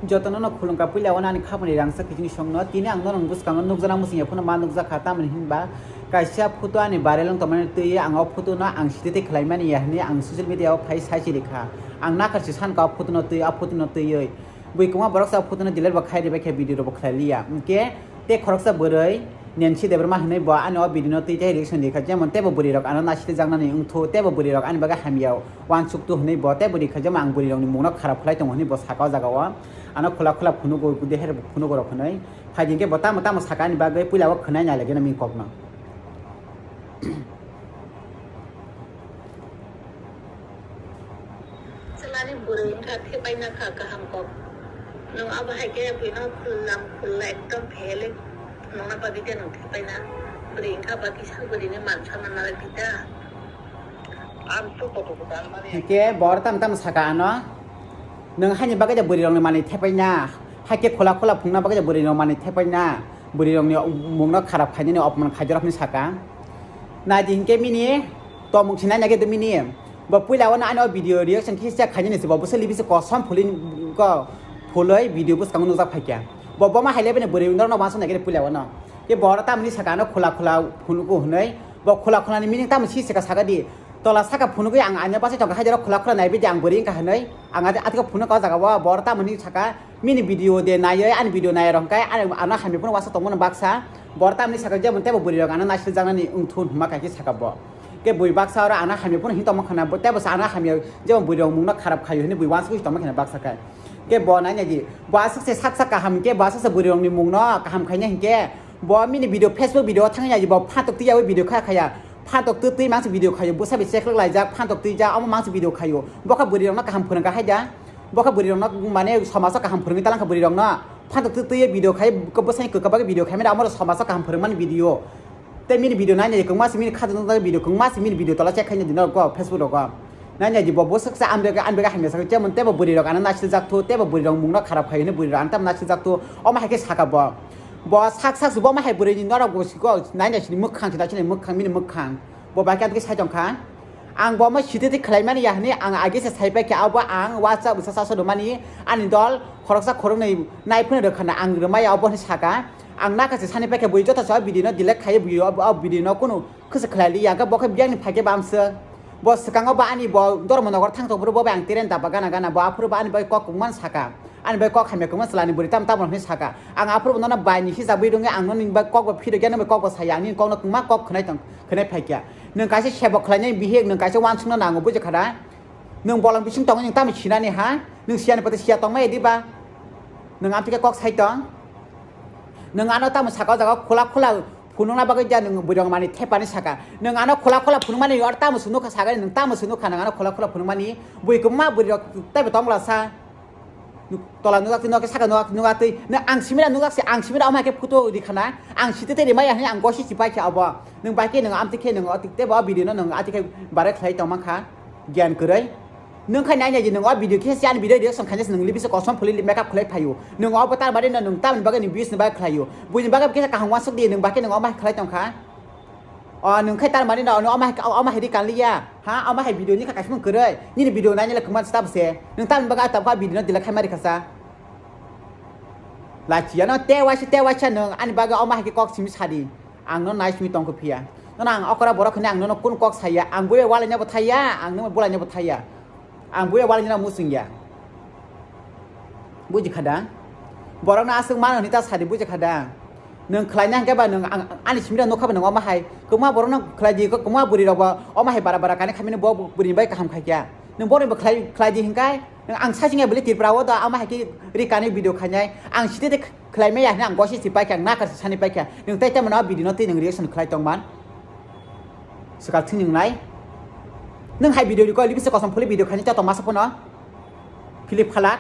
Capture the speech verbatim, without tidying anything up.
Jotono no khulumkha, puila o ani khapani rangchak kiching songno. Tini ang norok bwskango nukjana muchungya phano ma nukjakha, tamoni hinba kaisa photo ani viral wng tongmani twi ang o photo no ang site tei khlaimani ya hwnwi ang social media o phai sai chirikha. Ang nakarsi sankha o photo no twi, o photo no twiwi. Bui kwma borok sa photo no delete bo khai ribai khe video rok bo khlai liya. Hwnkhe tei khoroksa bwrwi Nancy Debbarma hwnwi bo ani o video no twi tei reaction rikha, jemon teibo bwrwi rok ano naisitjaknani wngthu, teibo bwrwi rok ani bagwi hamya uansuktu hwnwi bo teibo rikha, jemon ang bwrwi rokni mungno kharap khlai tongo hwnwi bo saka o jaga o. Ano khula khula phunugo, deher phunugo rok hwnwi. Phaidi hwnkhe bo tamo tamo saka ani bagwi puila o khwnai nai lagina mini kokno. Chwlani bwrwi wngkha thepaina kha kaham kok. Nwng abo hai khe buino khullam khulla ekdom phele nongna bagwi de nwng thepaina. Bwrwi wngkha ba kisa bwrwini man saman nalai pita. Hwnkhe bo oro tamo tamo saka ano, nwng haini bagwi de bwrwi rokni manwi thepaina, hai khe khula khula phungna bagwi de bwrwi rok manwi thepaina, bwrwi rokni mungno kharap khainani opman khaijorok hwnwi saka. Naidi hinkhe mini tomung sinai nai khe mini bo puila wano ani o video reaction kisa khainani se bo bwswk libi se kosom phulwi ko phulwi video bwskango nukjak phaikha. Bo boma hai lebeni bwrwi norokno uansuk nai khe puila wano. Khe bo oro tamoni saka ano khula khula phunugo hwnwi. Bo khula khulani meaning tamo si sika saka di. Tola saka phunugwi ang anya bachai tongkha, hai jora khula khula naibi di ang bwrwi wngkha hwnwi. Ang ati, atiko phunuk o jaga o, bo oro tamoni saka, mini video de naiwi, ani video nai rok hwnkhe, ani, ano hamya phano uansuk tongmani baksa. Bo oro tamoni saka, jemon teibo bwrwi rok ano naisirjaknani wngthun hwnma khe saka bo. Khe bui baksa oro ano hamya phano hin tongma khana, bo teibo sa ano hamya, jemon bwrwi rok mungno kharap khaio hwnwi bui uansugwi tongma khana baksa khe. Khe bo nai nai di, bo aswk se sak sak kaham khe, bo aswk se bwrwi rokni mungno kaham khaina hinkhe, bo mini video, Facebook video o thangwi nai di, bo phantok twi yaui video kha khaya. Phantok twi twi mangsi video khayo, bwsa bai cheklok laijak, phantok twi ja, omo mangsi video khayo. Bokha bwrwi rokno kaham phwrwngkha haida. Bokha bwrwi rokno mane somajo kaham phwrwngwi talangkha bwrwi rokno. Phantok twi twi video khai, bwsani kwkabagwi video khai mane amoro somajo kaham phwrwngmani video. Tei mini video nai nai kwngma si mini khato nukjak video, kwngma si mini video tola check khaina dino go Facebook rogo. Nai nai di bo bwswk sa amrega amrega hamya sakha, jemon teibo bwrwi rok ano naisirjak thu, teibo bwrwi rok mungno kharap khai hwnwi bwrwi rok ano tamo naisirjak thu, omo hai khe saka bo. Bo sak sak se bo ma hai bwrwi ni norok bo siko nai nai sini mwkhang se nai sini mwkhang mini mwkhang. Bo bai khe sai tong kha. Ang bo ma site te khlai mani ya hwnwi ang age se sai pai khe abo ang WhatsApp sa sa so mani ani dol khoroksa khoroknwi nai phano rwkha na ang rwmai ya obo hwnwi saka. Ang naka se sani pai khe bui joto sa video no delete khai bui o video no kunu khwsa khlai li ya bo khe biyang ni phai khe bam se. Bo swkango ba ani bo Dharmanagar thang tong phuru bo bai ang train daba gana gana bo aphuru ba ani bai kok kwmani saka. Ani bai kok hamya kwmani chwla ni bwrwi tam tamo hwnwi saka. Ang aphuru bo nono bai ni hisa bui rwngwi ang noni bai kok bo phiro gya noni bai kok bo saya ang nini kok no kwma kok khwnai tong khwnai phai kya. Nwng kaisa sebok khlai nai bihik nwng kaisa uansuk no nango buji kha da. Nwng bolong bising tongo nwng tamo sinani ha. Nwng siyani pate siya tong mai di ba. Nwng amtike kok sai tong. Nwng ano tamo saka o jaga khula khula phunukna bagwi ja nwng bwrwi rok mani thepani saka. Nwng ano khula khula phunukmani oro tamo se nukha saka nwng tamo se nukha nwng ano khula khula phunukmani bui kwma bwrwi rok teibo tongla sa. Nuk-, tola nukjak twi nokhe saka nukjak nukjak twi nwng ang simira nukjak se ang simira omo hai khe photo ri khana ang site tei rimaya hwnwi ang gosi chipai khe abo. Nwng bai khe nwng amtwi khe nwng o tei bo o video no nwng atwi khe barai khlai tongma kha gyan kwrwi. Nwng khai nai nai di, nwng o video khe se ani video reaction khainai se nwng libise kosom phulwi makeup khlai phaio. Nwng obo tar mani no nwng tamni bagwi ni views ni bagwi khlaio. Buini bagwi khe kaham uansuk di, nwng bai khe nwng omo hai khlai tong kha. O nwng khai tar mani no, ono omo hai, omo hai ri kan liya. Ha, omo hai video ni kha kaisa mung kwrwi. Nini video nai nai le kwma tab se. Nwng tamni bagwi tab kha video no delete khai mari kha sa. Lachiya no te waisa te waisa nwng ani bagwi omo hai khe kok simi sadi. Ang no nai simi tong kho phiya. Nono ang okra borok hwnwi ang nono kun kok saya. Ang buya walai nabo thaya, ang nono bulai nabo thaya. Ang buya walai nabo muchung ya. Buji kha da? Borok no aswk mano hwnwi ta sadi buji kha da? Nwng khlai na hwnkhe ba nwng ang, ani simi rok nukha ba nwng omo hai. Kwma borok no khlai di, kwma bwrwi rok bo omo hai bara bara kani khamino bo bwrwi ni bai kaham khai kya. Nwng borok bo khlai, khlai di hwnkhe nwng ang sajing ya bwlai Tripura o da omo hai khe ri kani video khainai. Ang site de khlai maya hwnwi ang gosi si paikha, ang nakar si sani paikha. Nwng tei tamo no video no tei nwng reaction khlai tong man. Swkang thwng nai. Nwng hai video record, libise kosom phuli video khaini chato masa phano. Philip khalak.